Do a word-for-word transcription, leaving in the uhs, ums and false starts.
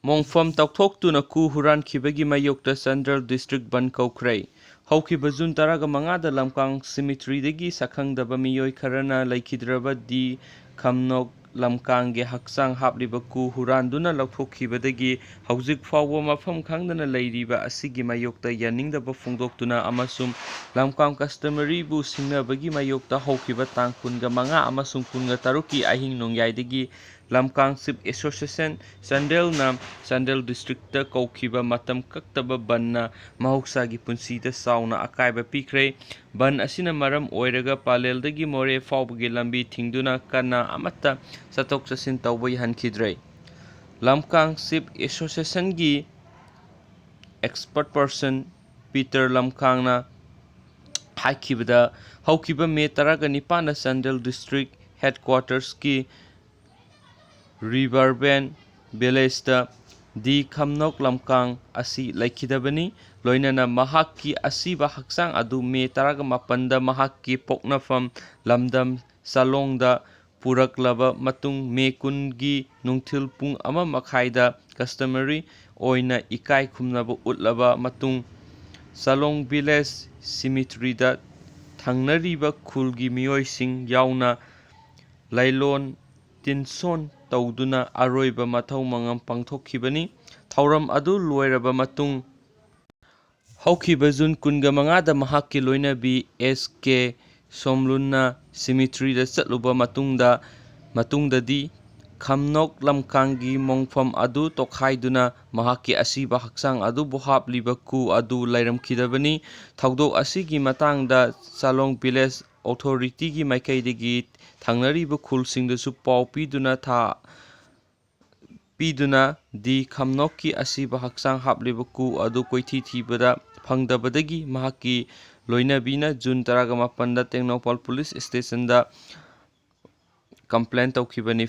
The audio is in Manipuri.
ꯃꯣꯡꯐꯝ ꯇꯧꯊꯣꯛꯇꯨꯅ ꯀꯨ ꯍꯨꯔꯥꯟꯈꯤꯕꯒꯤ ꯃꯥꯌꯣꯛꯇ ꯆꯥꯟꯗꯦꯜ ꯗꯤꯁꯇ꯭ꯔꯤꯛ ꯕꯟ ꯀꯧꯈ꯭ꯔꯦ꯫ ꯍꯧꯈꯤꯕ ꯖꯨꯟ ꯇꯔꯥꯒ ꯃꯉꯥꯗ ꯂꯝꯀꯥꯡ ꯁꯤꯃꯤꯇ꯭ꯔꯤꯗꯒꯤ ꯁꯛꯈꯪꯗꯕ ꯃꯤꯑꯣꯏ ꯈꯔꯅ ꯂꯩꯈꯤꯗ꯭ꯔꯕ ꯗꯤ ꯈꯝꯅꯣꯛ ꯂꯝꯀꯥꯡꯒꯤ ꯍꯛꯆꯥꯡ ꯍꯥꯞꯂꯤꯕ ꯀꯨ ꯍꯨꯔꯥꯟꯗꯨꯅ ꯂꯧꯊꯣꯛꯈꯤꯕꯗꯒꯤ ꯍꯧꯖꯤꯛ ꯐꯥꯎꯕ ꯃꯐꯝ ꯈꯪꯗꯅ ꯂꯩꯔꯤꯕ ꯑꯁꯤꯒꯤ ꯃꯥꯌꯣꯛꯇ ꯌꯥꯅꯤꯡꯗꯕ ꯐꯣꯡꯗꯣꯛꯇꯨꯅ ꯑꯃꯁꯨꯡ ꯂꯝꯀꯥꯡ ꯀꯁꯇꯃꯔꯤꯕꯨ ꯁꯤꯡꯅꯕꯒꯤ ꯃꯥꯌꯣꯛꯇ ꯍꯧꯈꯤꯕ ꯇꯥꯡ ꯀꯨꯟꯒ ꯃꯉꯥ ꯑꯃꯁꯨꯡ ꯀꯨꯟꯒ ꯇꯔꯨꯛꯀꯤ ꯑꯍꯤꯡ ꯅꯣꯡꯌꯥꯏꯗꯒꯤ ꯂꯝꯀꯥꯡ ꯁꯤꯞ ꯑꯦꯁꯣꯁꯤꯌꯦꯁꯟ ꯆꯥꯟꯗꯦꯜꯅ ꯆꯥꯟꯗꯦꯜ ꯗꯤꯁꯇ꯭ꯔꯤꯛꯇ ꯀꯧꯈꯤꯕ ꯃꯇꯝ ꯀꯛꯇꯕ ꯕꯟꯅ ꯃꯍꯧꯁꯥꯒꯤ ꯄꯨꯟꯁꯤꯗ ꯆꯥꯎꯅ ꯑꯀꯥꯏꯕ ꯄꯤꯈ꯭ꯔꯦ꯫ ꯕꯟ ꯑꯁꯤꯅ ꯃꯔꯝ ꯑꯣꯏꯔꯒ ꯄꯥꯂꯦꯜꯗꯒꯤ ꯃꯣꯔꯦ ꯐꯥꯎꯕꯒꯤ ꯂꯝꯕꯤ ꯊꯤꯡꯗꯨꯅ ꯀꯅꯥ ꯑꯃꯠꯇ ꯆꯠꯊꯣꯛ ꯆꯠꯁꯤꯟ ꯇꯧꯕ ꯌꯥꯍꯟꯈꯤꯗ꯭ꯔꯦ꯫ ꯂꯝꯀꯥꯡ ꯁꯤꯞ ꯑꯦꯁꯣꯁꯤꯌꯦꯁꯟꯒꯤ ꯑꯦꯛꯁꯄꯔꯠ ꯄꯔꯁꯟ ꯄꯤꯇꯔ ꯂꯝꯀꯥꯡꯅ ꯍꯥꯏꯈꯤꯕꯗ, ꯍꯧꯈꯤꯕ ꯃꯦ ꯇꯔꯥꯒ ꯅꯤꯄꯥꯟꯗ ꯆꯥꯟꯗꯦꯜ ꯗꯤꯁꯇ꯭ꯔꯤꯛ ꯍꯦꯗꯀ꯭ꯋꯥꯇꯔꯁꯀꯤ ꯔꯤꯕꯔꯕꯦꯟ ꯚꯤꯂꯦꯖꯇ ꯗꯤ ꯈꯝꯅꯣꯛ ꯂꯝꯀꯥꯡ ꯑꯁꯤ ꯂꯩꯈꯤꯗꯕꯅꯤ꯫ ꯂꯣꯏꯅꯅ ꯃꯍꯥꯛꯀꯤ ꯑꯁꯤꯕ ꯍꯛꯆꯥꯡ ꯑꯗꯨ ꯃꯦ ꯇꯔꯥꯒ ꯃꯥꯄꯟꯗ ꯃꯍꯥꯛꯀꯤ ꯄꯣꯛꯅꯐꯝ ꯂꯝꯗꯝ ꯆꯥꯂꯣꯡꯗ ꯄꯨꯔꯛꯂꯕ ꯃꯇꯨꯡ, ꯃꯦ ꯀꯨꯟꯒꯤ ꯅꯨꯡꯊꯤꯜ ꯄꯨꯡ ꯑꯃ ꯃꯈꯥꯏꯗ ꯀꯁꯇꯃꯔꯤ ꯑꯣꯏꯅ ꯏꯀꯥꯏ ꯈꯨꯝꯅꯕ ꯎꯠꯂꯕ ꯃꯇꯨꯡ, ꯆꯥꯂꯣꯡ ꯚꯤꯂꯦꯖ ꯁꯤꯃꯤꯇ꯭ꯔꯤꯗ ꯊꯪꯅꯔꯤꯕ ꯈꯨꯜꯒꯤ ꯃꯤꯑꯣꯏꯁꯤꯡ ꯌꯥꯎꯅ ꯂꯥꯏꯂꯣꯟ ꯇꯤꯟꯁꯣꯟ ꯇꯧꯗꯨꯅ ꯑꯔꯣꯏꯕ ꯃꯊꯧ ꯃꯉꯝ ꯄꯥꯡꯊꯣꯛꯈꯤꯕꯅꯤ꯫ ꯊꯧꯔꯝ ꯑꯗꯨ ꯂꯣꯏꯔꯕ ꯃꯇꯨꯡ, ꯍꯧꯈꯤꯕ ꯖꯨꯟ ꯀꯨꯟꯒ ꯃꯉꯥꯗ ꯃꯍꯥꯛꯀꯤ ꯂꯣꯏꯅꯕꯤ ꯑꯦꯁ ꯀꯦ ꯁꯣꯝꯂꯨꯟꯅ ꯁꯤꯃꯤꯇ꯭ꯔꯤꯗ ꯆꯠꯂꯨꯕ ꯃꯇꯨꯡꯗ, ꯃꯇꯨꯡꯗꯗꯤ ꯈꯝꯅꯣꯛ ꯂꯝꯀꯥꯡꯒꯤ ꯃꯣꯡꯐꯝ ꯑꯗꯨ ꯇꯣꯈꯥꯏꯗꯨꯅ ꯃꯍꯥꯛꯀꯤ ꯑꯁꯤꯕ ꯍꯛꯆꯥꯡ ꯑꯗꯨꯕꯨ ꯍꯥꯞꯂꯤꯕ ꯀꯨ ꯑꯗꯨ ꯂꯩꯔꯝꯈꯤꯗꯕꯅꯤ꯫ ꯊꯧꯗꯣꯛ ꯑꯁꯤꯒꯤ ꯃꯇꯥꯡꯗ ꯆꯥꯂꯣꯡ ꯚꯤꯂꯦꯖ ꯑꯣꯊꯣꯔꯤꯇꯤꯒꯤ ꯃꯥꯏꯀꯩꯗꯒꯤ ꯊꯪꯅꯔꯤꯕ ꯈꯨꯜꯁꯤꯡꯗꯁꯨ ꯄꯥꯎ ꯄꯤꯗꯨꯅ ꯊꯥ ꯄꯤꯗꯨꯅ ꯗꯤ ꯈꯝꯅꯣꯛꯀꯤ ꯑꯁꯤꯕ ꯍꯛꯆꯥꯡ ꯍꯥꯞꯂꯤꯕ ꯀꯨ ꯑꯗꯨ ꯀꯣꯏꯊꯤ ꯊꯤꯕꯗ ꯐꯪꯗꯕꯗꯒꯤ ꯃꯍꯥꯛꯀꯤ ꯂꯣꯏꯅꯕꯤꯅ ꯖꯨꯟ ꯇꯔꯥꯒ ꯃꯥꯄꯟꯗ ꯇꯦꯡꯅꯧꯄꯥꯜ ꯄꯨꯂꯤꯁ ꯁ꯭ꯇꯦꯁꯟꯗ ꯀꯝꯄ꯭ꯂꯦꯟ ꯇꯧꯈꯤꯕꯅꯤ꯫